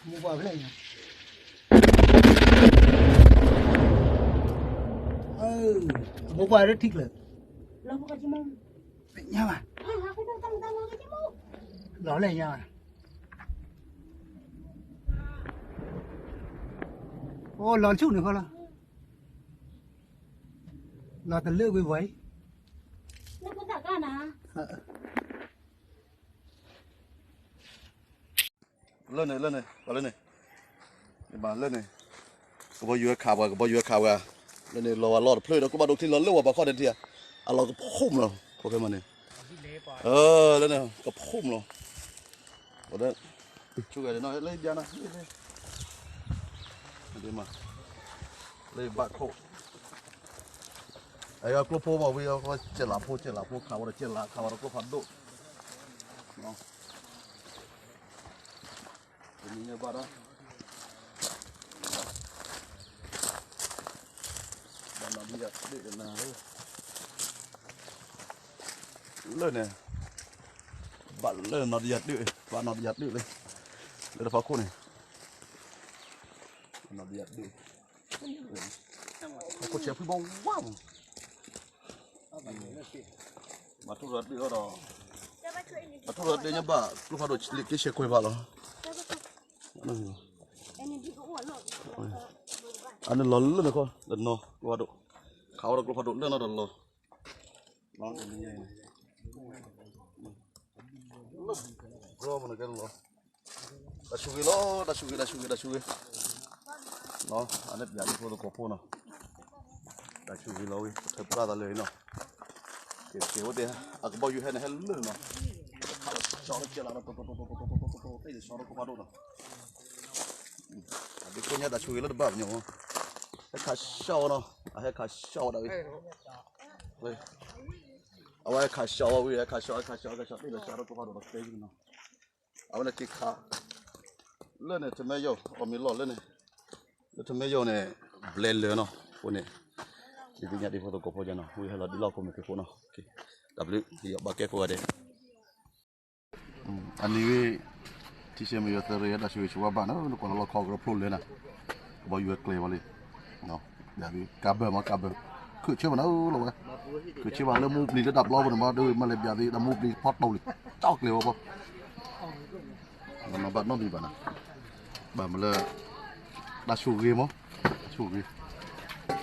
မိၢ်ပှၢ်ဖဲလဲၣ်ညါ, မိၢ်ပှၢ်လၢထံကျၢၤ, ညါဘၣ်, လီၤလဲၣ်ညါဘၣ်, အိၣ်လီၤဆူၣ်န့ၣ်ဃီလီၤ, လီၤတလၢကွံာ်ပှၤအံၤ, လၢန့ၣ် လၢန့ၣ် ပှၤလၢန့ၣ်, လၢန့ၣ်, ကဘီယူၤဝဲခးပှၤ ကဘီယူၤဝဲခးပှၤ, လၢန့ၣ်လီၤဝဲလီၤတဖျၢၣ်ဒီး ကျိဖးဒိၣ်ချံလီၤလၢဝဲပှၤခီၣ်ဒဲးတထံၣ်ဧါ, အလီၤကဖှိၣ်မးလီၤ ဖိခဲမးန့ၣ်, လၢန့ၣ် ကဖှိၣ်မးလီၤ, ဝဲဒၣ်, ဆိကဲန့ၣ် လၢယဘျါနီၤ, လၢယဘၣ်ခိၣ် အကျိဖိမးဝံၤ ကဲလးဖိကဲလးဖိခးဝဲဒီးကဲလးခးဝဲဒီးကျိဖးဒိၣ်, တနံၤညါဘၣ်ဒၣ်, ဘၣ်နီၢ်ဒံးယၤဒၣ်နၤ, လၢန့ၣ်, ဘၣ်လၢနီၢ်ဒံးယၤဒၣ်, ဘၣ်နီၢ်ဒံးယၤဒၣ်လၢ, လၢတဖၣ်ခိၣ်န့ၣ်, နီၢ်ဒံးယၤဒၣ်, ခိၣ်ဆဲးဖုဘီဝါမး မၤထူရၤဒၢၣ်အီၤဒီး, မၤထူရၤဒၢၣ်ညါဘၣ် ကျိဖးဒိၣ်လံာ်က့ဆဲးကွဲးဘၣ်လီၤ, အန့ၣ်လီၤလၢန့ၣ်ခီ တနီၤကျိဖးဒိၣ်, ခးဝဲဒီးကျိဖးဒိၣ်လၢနီၤဒီးလီၤ, လီၤ, တၢ်ဆူၣ်ဂ့ၤလီၤ တၢ်ဆူၣ်ဂ့ၤ တၢ်ဆူၣ်ဂ့ၤ တၢ်ဆူၣ်ဂ့ၤ, အန့ၣ်ပျးဒ်ဖိသကိးဖိနီၤ, တၢ်ဆူၣ်ဂ့ၤလီၤဝံၤ ပထၢပှၢ်သးလၢာ်အံၤနီၤ, ကဲကဲဝဲတဲ အကဘီယူၤဟဲန့ၣ်ဟဲလၢာ်နီၤ, ခးလီၤဆီလၢကဲလးဒီး တ့ၢ်လီၤဆီလၢကျိဖးဒိၣ်နီၤ, အဒုးကိးညါတၢ်ဆူၣ်ဂ့ၤလၢတဘၣ်ပညီ, ဟဲခးဆီနီၤ, အဟဲခးဆီဝဲဒၣ်ဝံၤ, အဝဲဟဲခးဆီဝဲဝံၤ ဟဲခးဆီ ဟဲခးဆီ ဟဲခးဆီ တ့ၢ်လီၤဆီလၢကျိဖးဒိၣ်ဒီးကျဲနီၤ, အဝဲန့ၣ်က့ၤခး, လၢန့ၣ် ထမဲယိာ် အီၣ်မ့ၤလီၢ်လၢန့ၣ်, လၢထမဲယိာ်န့ၣ်, ဘျဲလၢာ်နီၤ အဃိန့ၣ်, ဒ်သ့ၣ်ညါဒ်ဖိသကိးဖိယါနီၤ ဝံၤဟဲလီၤဒ်လီၢ်ခိၣ်မ့ၢ်က့ၤဃိနီၤ, တၢ်ဘျုး ယဘၣ်ကဲကိးဂၤဒဲး အနံၤဝံၤ ထံဆဲးမ့ၢ်ယွၤသရ့ တၢ်ဆိၣ်ဂ့ၤဆိၣ်ဝါဘၣ်နီၤ နကွၢ်လၢလီခီကရၢဖျိလၢနၤ, ကဘီယူၤဝဲကျဲဝဲလံ, ဘၣ်သ့ၣ် ကးဘၢမး ကးဘၢ, ခုၣ်ဆၢဘၣ်နၤလီၤဝဲ, ခုၣ်ဆၢဘၣ်လၢမူပျံၤလၢတၢ်ပျီပူၤန့ၣ်မး ဒ်မ့ၢ်လဲၤဘၣ်သ့ၣ် တၢ်မူပျံၤဖီတိၢ်လံ, ကၠီကျဲဝဲပှၤ နဘၣ်နီတမံၤဘၣ်နၤ, ဘၣ်မနုၤလၢ တၢ်ဆိၣ်ဂ့ၤမး, တၢ်ဆိၣ်ဂ့ၤ, လီခီ, လီခီ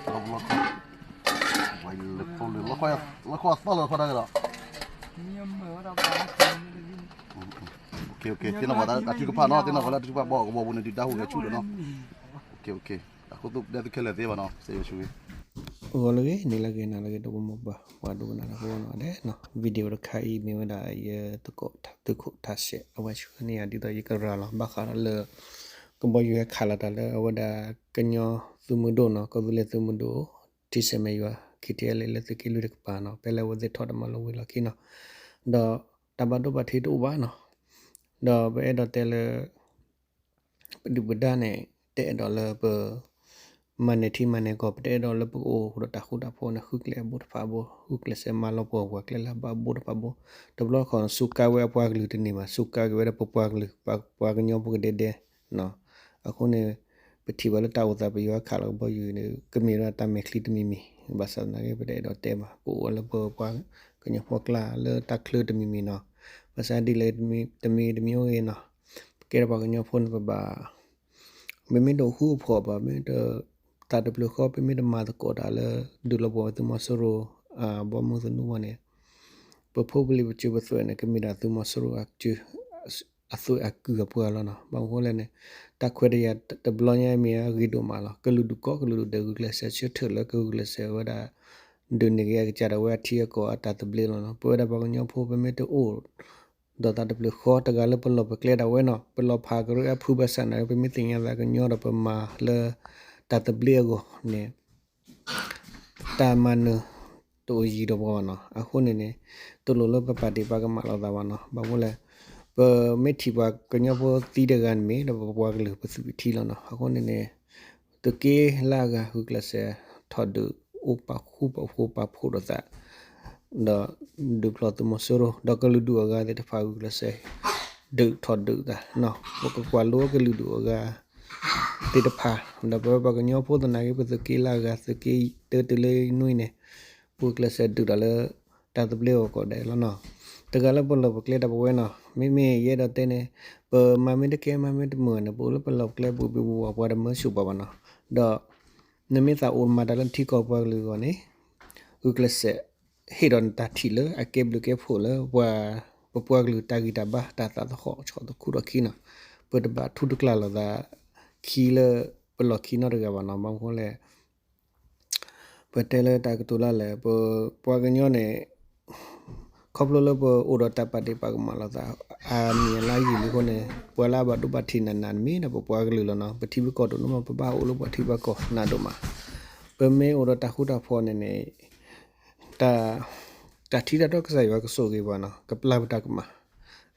အသီလၢခီတၢ်ဂ့ၤလီၤ, သ့ၣ်နီၣ်ပှၤတၢ်ထုကဖၣ်နီၤ သ့ၣ်နီၣ်ပှၤလၢတၢ်ထုကဖၣ်ဘီၣ်ကဝီၤပူၤန့ၣ် ဒုၣ်ဒါဟူးဂဲၤဆူၣ်လီၤနီၤ, အခိၣ်သူၣ်ဒဲသုခဲလၢာ်သ့ဘၣ်နီၤ စဲယွၤဆိၣ်ဂ့ၤ ဂီၤလၢဂ့ၤ နံၤလၢဂ့ၤ နၤလၢဂ့ၤ ဒီပုၢ်ဝဲၢ်ပှၤဒိကနၣ်တၢ်ဖိနီၤ အဒဲနီၤ video တခါအံၤမ့ၢ်ဝဲဒၣ်ယသကိးတၢ်သုးခိၣ်တၢ်ဆဲး အဝဲဆှၢန့ၢ်ယၤဒ်သိးယကရၤလီၤ ဘၣ်ဃးဒီးလၢ ကဘီယူၤဟဲခးလီၤတၢ်လၢအဝဲဒၣ်ကညီသုးမုၢ်ဒိၣ်နီၤ ကီၢ်သူလ့ၤသုးမုၢ်ဒိၣ် ထံဆဲးမဲာ်ယွၤ ခံထံအဲလ့ လၢသုးက့လွံၢ်တကပၤနီၤ ဖဲလၢအဝဲသ့ၣ်ထီၣ်တၢ်မၤလိဝံၤလီၢ်ခံနီၤ ဒီးတၢ်ဘၣ်ဒိဘၣ်ထံးတအိၣ်ဘၣ်နီၤ ဒီးပအဲၣ်ဒိးတဲလၢ ပဒုၣ်ပဒါန့ၣ် တအဲၣ်ဒိးလၢပ မၤနၢၤထံမၤနၢၤကီၢ် ပတအဲၣ်ဒိးလၢပကအိၣ်ဒီးတၢ်ဃူတၢ်ဖိးန့ၣ် ဃုကျဲအဘိၣ်တဖၣ်အဘိ ဃုကျဲးစၢးမၤလီၤပှီၢ်ပှၤကျဲလၢအဘၣ်ဘိၣ်တဖၣ်ဘိ တဘျီတခီၣ် စူးကါဝဲအပှၤကလုာ်တန့ၢ်ဘၣ် စူးကါက့ၤဝဲဒၣ်ပပှၤကလုာ် ပှၤကညီဖိကဒဲဒဲ အဃိန့ၣ် ပထံၣ်ဘၣ်လၢတၢ်အိၣ်သးပယီၤခးလီၤကဘီယူၤန့ၣ် ကမ့ၢ်ဒၣ်တၢ်မဲာ်ချံတမံၤမံၤ ဘၣ်ဆၣ်သနာ်က့ ပတအဲၣ်ဒိးတဲဘၣ် ပအိၣ်လၢပပှၤကညီဖိကျါလၢတၢ်ချၢတမံၤမံၤနီၤ ဘၣ်ဆၣ်ဒ်လဲၣ်တမံၤတမံၤအိၣ်ဂ့ၤနီၤ ပကဲထီၣ်ပှၤကညီဖိန့ၣ်ပဘၣ် မ့မ့ၢ်တအိၣ်ဃူအိၣ်ဖိးဘၣ် မ့ၢ်တ တၢ်တဖျၢၣ်ဃီ ပမ့ၢ်တမၤသကိးတၢ်လၢ ဒုးလီၤပှီၢ်ဝဲသုးမီၤစိရိၤ ဘီမုၢ်သနူဝဲန့ၣ် ပဖိပလံၤပစုပသွဲၣ်န့ၣ် ကမ့ၢ်ဒၣ်သုးမီၤစိရိၤ အသုးအကုၢ်အပှၤလီၤနီၤ ဘၣ်မနုၤဃိလဲၣ်န့ၣ် တၢ်ခွဲးတၢ်ယာ်တဘျီညါမ့ၢ်အဂ့ၤဒိၣ်မးလီၤ ကလုာ်ဒူၣ်ကိးကလုာ်ဒူၣ်ဒဲးဂုာ်ကျဲးစၢးဆၢထၢၣ်လၢကဂုာ်ကျဲးစၢးဝဲဒၣ် ဒုးန့ၢ်က့ၤအကစၢ်ဒၣ်ဝဲအထံအကီၢ်အတၢ်သဘျ့လီၤနီၤ ပဝဲဒၣ်ပှၤကညီဖိပမ့ၢ်တအိၣ် ဒီးတၢ်တဖျၢၣ်ဃီတဂၤလၢပလီၢ်ပကျဲဒၣ်ဝဲနီၤ ပလီၢ်ဖးကရၢအဖုဘၣ်ဆၣ်န့ၣ် ပမ့ၢ်သ့ၣ်ညါသးကညီဒီးပမၤလၢ တၢ်သဘျ့အဂီၢ်န့ၣ် တၢ်မၤနၢၤတအိၣ်ယံၤဒီးပှၤဘၣ်နီၤ အဃိန့ၣ်န့ၣ် တလိၣ်လၢပပာ်တ့ၢ်ပာ်ကမၣ်လိာ်သးဘၣ်နီၤ ဘၣ်မနုၤလဲၣ် ပမ့ၢ်ထံၣ်ပှၤကညီဖိသံတဂၤန့ၣ်မ့ၢ်ဒီးပပှၤကလုာ်ပသုးပထံလီၤနီၤ အဃိန့ၣ်န့ၣ် သုးက့လၢအဂၤဂုာ်ကျဲးစၢးထီၣ်ဒုးအိၣ်ပာ်ဃူပာ်ဖိးပာ်ဖှိၣ်ဒီးသး ဒီးဒုးဖျိးသုးမီၤစိရိၤ ဒီးကလုာ်ဒူၣ်အဂၤသ့ၣ်တဖၣ် ဂုာ်ကျဲးစၢး ဒုးထီၣ်ဒုးသးနီၤ. ပကကွၢ်လိကလုာ်ဒူၣ်အဂၤသ့ၣ်တဖၣ် ဒီးပဝဲပှၤကညီဖိသနာ်က့ ပသုးက့လၢအဂၤ သုးက့တၢတုၤလၢနွံန့ၣ် ပဂုာ်ကျဲးစၢးဒုးတၢ်လၢ တၢ်သဘျ့အဂီၢ်ကိးဂၤဒဲးလီၤနီၤ. တဂၤလၢပလီၢ်ပကျဲတၢ်ပဝဲနီၤ, မ့မ့ၢ်ယအဲၣ်ဒိးတဲန့ၣ် ပမၤမ့ၢ်တကဲ မၤမ့ၢ်တမုာ်န့ၣ် ပအိၣ်လၢပလီၢ်ပကျဲ ပူၤပူၤဝဲ ပှၤတမၢဆူၣ်ပှၤဘၣ်နီၤ. ဒီး နမ့ၢ်သးအိၣ်မၤတၢ်လၢနထံကီၢ်ပှၤကလုာ်အဂီၢ်န့ၣ် ဂုာ်ကျဲးစၢး ဟ့ၣ်ဒီးနတၢ်ထံၣ်လၢအကဲဘျုးကဲဖှိၣ်လၢ ပပှၤကလုာ်တၢ်ဂံၢ်တၢ်ဘါ တၢ်သးသဟီၣ် ဆီၣ်သခူထီၣ်ခံနီၤ. ပတဘၣ်ထူတကျးလိာ်သး ခံလၢ ပလီၢ်ခံနီတဂၤဘၣ်နီၤ. ဘၣ်မနုၤအဃိလဲၣ် ပတဲလၢတၢ်ကတိၤလၢလဲၣ် ပပှၤကညီန့ၣ် ခီဖျိလၢပအိၣ်ဒီးတၢ်ပာ်ဒ့ၣ်ပာ်ကမၣ်လိာ်သး အါမံၤအါလါယံာ်လံအဃိန့ၣ် ပှၤလၢအဘၣ်ဒိဘၣ်ထံးနးနးန့ၣ် မ့ၢ်ဒၣ်ပပှၤကလုာ်လီၤနီၤ. ပထံပကီၢ်တအိၣ်နီတမံၤ ပဘၣ်အိၣ်လၢပှၤထံပှၤကီၢ်နးဒိၣ်မး. ပမ့ၢ်အိၣ်ဒီးတၢ်ဃူတၢ်ဖိးန့ၣ်န့ၣ် တၢ် တၢ်ထံတၢ်တီကစၢ်ယွၤကဆိၣ်ဂ့ၤပှၤနီၤ, ကပျၢ်ပတၢ်ကမၣ်.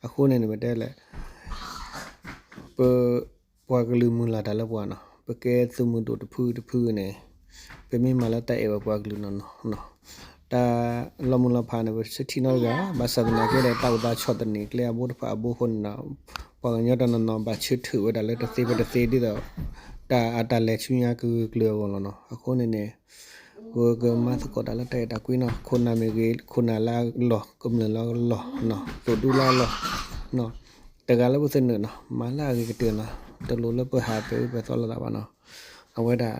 အဃိန့ၣ်န့ၣ် ပတဲလဲၣ် ပ ပှၤကလုာ်မုၢ်လၢ်တၢ်လၢပှၤနီၤ, ပကဲသုးမုၢ်ဒိၣ်တဖုတဖုန့ၣ် ပမ့ၢ်မၤလၢတၢ်အဲၣ်ဝဲပှၤကလုာ်နီၤနီၤ. တၢ်လီၤမုၢ်လီၤဖးန့ၣ် ပဆၢထံၣ်နီတဂၤ, ဘၣ်ဆၣ်သနာ်က့ဒီး တၢ်အိၣ်သးဆီၣ်သနံးကျဲအဘိတဖၣ်အဘိအဃိန့ၣ်ဒီး ပှၤကညီတနီၤနီၤ ဘၣ်ဆၢထၢၣ်ဝဲဒၣ်လၢတသ့ဖဲတသ့ဒ်သိး တၢ်အတၢ်လဲၤဆူညါကဂုာ်ကျဲၤအဂီၢ်လီၤနီၤ. အဃိန့ၣ်န့ၣ် ပကမၤသကိးတၢ်လၢတၢ်အဲၣ်တၢ်ကွံနီၤ, ခိၣ်နၢ်မ့ၢ်ဂ့ၤ ခိၣ်နၢ်လၢအလီၢ်, ကမျၢၢ်လၢအလီၢ်, သိၣ်ဒူလၢအလီၢ်, တဂၤလၢပသနၢၣ်နီၤ, မၤလၢအဂ့ၤကတၢၢ်နီၤ, တလိၣ်လၢပဟးပဲာ်အူပဲာ်သီလိာ်သးဘၣ်နီၤ. အဝဲဒၣ်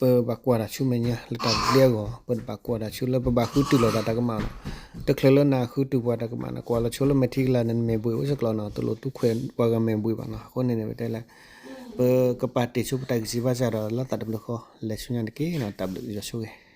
ပဘၣ်ကွၢ်တၢ်ဆူမဲာ်ညါလၢတၢ်သဘျ့အဂီၢ်, ပတဘၣ်ကွၢ်တၢ်ဆူလၢပဘၣ်ဃုတုၤလိာ်သးတၢ်ကမၣ်နီၤ. တချုးလၢနဃုတုၤပှၤတၢ်ကမၣ်န့ၣ် ကွၢ်လီၤဆိလၢမဲာ်ထံကလၤန့ၣ် နမဲာ်ဘှ့ၣ်အိၣ်စ့ၢ်ကီးနီၤ, တလိၣ်သူခွဲးပှၤဂၤမဲာ်ဘှ့ၣ်ဘၣ်နီၤ. အဃိန့ၣ်န့ၣ် ပတဲလဲၣ် ပကပာ်တ့ၢ်ဆိပတၢ်ဂံၢ်စၢ်ဘါစၢ်ဒီး လၢသးတဘျုးဃီ လဲၤဆူညါတက့ၢ်နီၤ. တၢ်ဘျုးယွၤဆိၣ်ဂ့ၤ